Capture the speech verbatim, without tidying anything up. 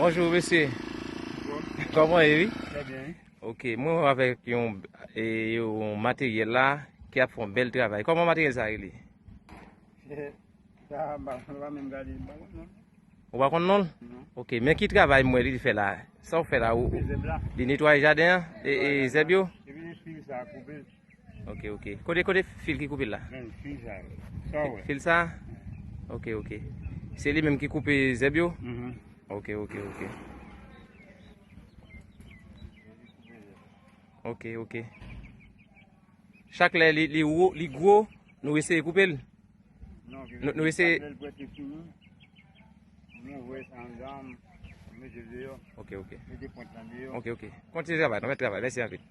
Bonjou, mesye. Kòman w ye, wi? Trè byen, wi. Ok, mwen avèk yon, e, yon materyèl la ki ap fè yon bèl travay. Kòman materyèl sa rele? Sa, m pa, m pa menm gade, m pa konn non. Ou pa konn non l? Non. Ok, men ki travay mwen li fè la? Sa w fè la? Ou, li netwaye jaden an? E, e zèb yo? Epi li fil sa koupe. Ok, ok. Kote, kote fil ki koupe l la? Men fil sa. Sa w wè. Fil sa? Ok, ok. Se li menm ki koupe zèb yo? Mhm. Ok, ok, ok. Ok, ok. Chak lè li, li wo, li gwo, nou eseye koupe l. Non, nou, nou eseye. Lè l prèske fini, nou voye sa anndan, nou mete l deyò. Ok, ok. Mete pwent lan deyò. Ok, ok. Kontinye travay, nou mèt travay. Mèsi anpil.